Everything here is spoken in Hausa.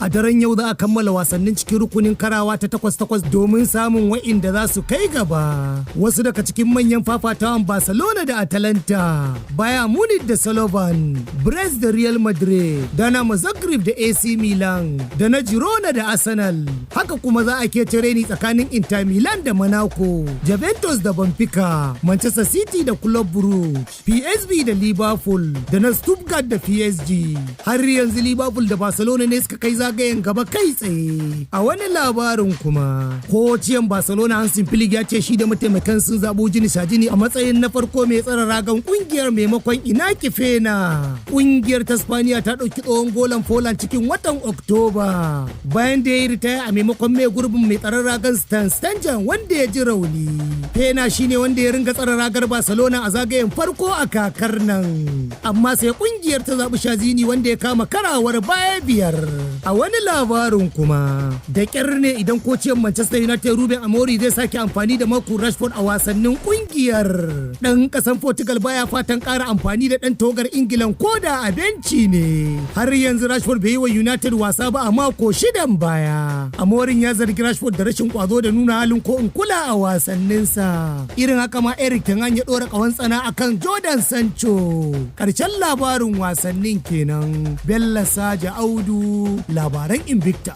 A daren yau za a kammala wasannin cikin rukunin karawa ta 8-8 domin samun wa'inda za su kai gaba. Wasu daga cikin manyan fafatawan: Barcelona da Atalanta, Bayern Munich da Slovan, Brest da Real Madrid, Dinamo Zagreb da AC Milan, da na Girona da Arsenal. Haka kuma za a kece reni tsakanin Inter Milan da Monaco, Juventus da Benfica, Manchester City da Club Brugge, PSV da Liverpool, da na Stuttgart da PSG. Har yanzu Liverpool da Barcelona ne suka kai zagayen gaba kai tsaye. A wani labarin kuma, kociyan Barcelona Hansi Flick ya ce shi da mataimakan sun zaɓo Jini Shajini a matsayin na farko mai tsara ragan kungiyar maimakon Inaki Pena. Kungiyar ta Spaniya ta ɗauki tsohon golan Poland cikin watan Oktoba bayan da ya yi ritaya a maimakon mai gurbin mai tsaron ragan Stan Stanjan wanda ya ji rauni. Pena shine wanda ya ringa tsara ragar Barcelona a zagayen farko a kakar nan. Amma sai kungiyar ta zaɓi Szczesny wanda ya kama karawar baya biyar. A wani labarin kuma, da ƙyar ne idan kociyan Manchester United Ruben Amorim zai sake amfani da Marcus Rashford a wasannin kungiyar. Ɗan ƙasan Portugal baya fatan ƙara amfani da ɗan tawagar Ingilan ko da a benci ne. Har yanzu Rashford bai yi wa United wasa ba a mako 6n baya. Amorim ya zargi Rashford da rashin kwazo da nuna halin ko in kula a wasanninsa. Irin haka ma Eric Ten Hag ya ɗora ƙahon tsana akan Jadon Sancho. Ƙarshen labarin wasannin kenan. Bello Saja Audu, labaran Invicta.